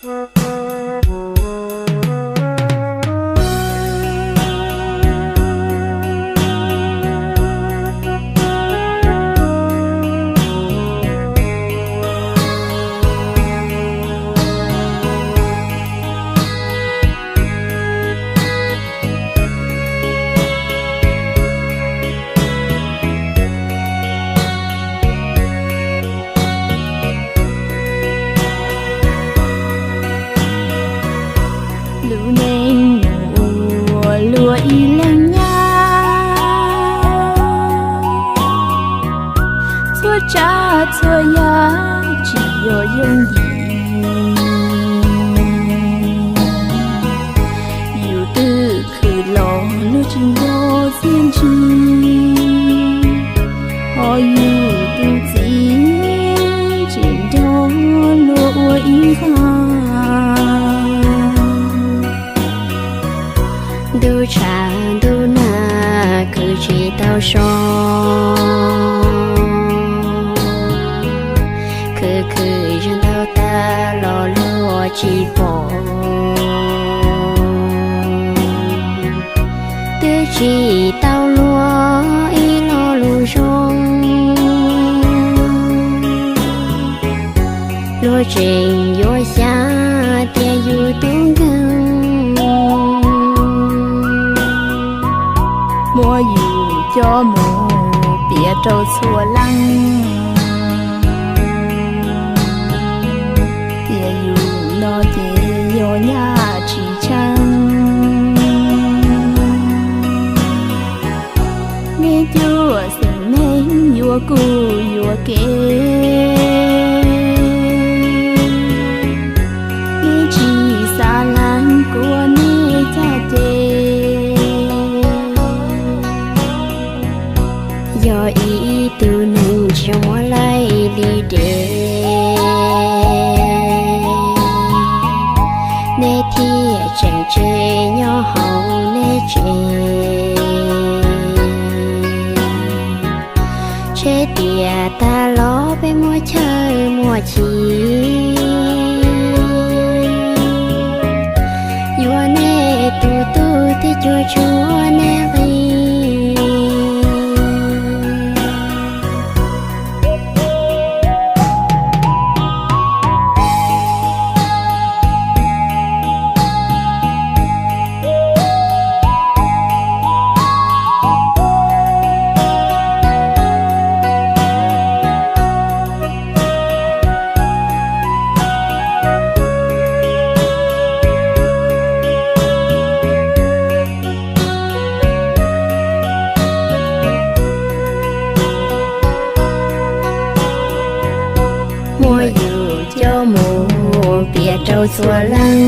Lub neej mus ua luaj ib leeg nyab, txhua tsav txhua yam tsis yog yooj yim. Yus twb khwv los luag tsis nco txiaj ntsig, ho yus tus txiv tseem nrog luag ua ib nqag. Ntuj tshav ntuj nag khwv tsis tau so, khwv khwv zeeg ntau tag los luag tsis pom. Twb tsis tau luag ib lo lus zoo, luag tseem yuav xyav tias yus tub nkeeg, muab yus coj mus piav rau txhua leej tias yus no ces yog nyab tsis tsheej. Nej cuab xeem neeg yuav kuv yuav kev, nej tsis xav lees kuv ua nej caj ces. Yog ib tug neeg tsis muaj laij li dev, nej thiaj tseem tseg nyob hauv nej tsev. Ntshe tias tag los peb muaj chaw muaj chim, yuav nej tus tub thiab cuam tshuam nej nqi. Muab yus coj mus piav rau txhua leej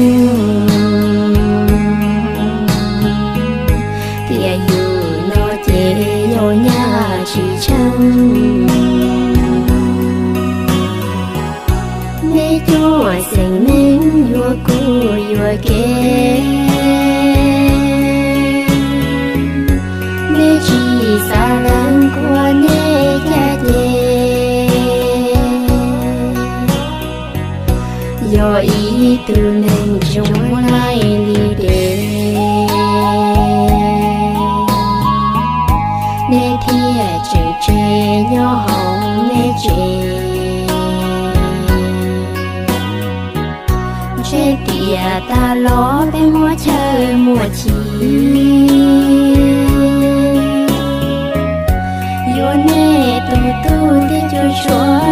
tias yus no ces yog nyab tsis tsheej. Nej cuab xeem neeg yuav kuv yuav kev, nej tsis xav lees kuv ua nej caj ces. Yog ib tug neeg tsis muaj laij li dev, nej thiaj tseem tseg nyob hauv nej tsev. Ntshe tias tag los peb muaj chaw muaj chim, yuav nej tus tub thiab cuam tshuam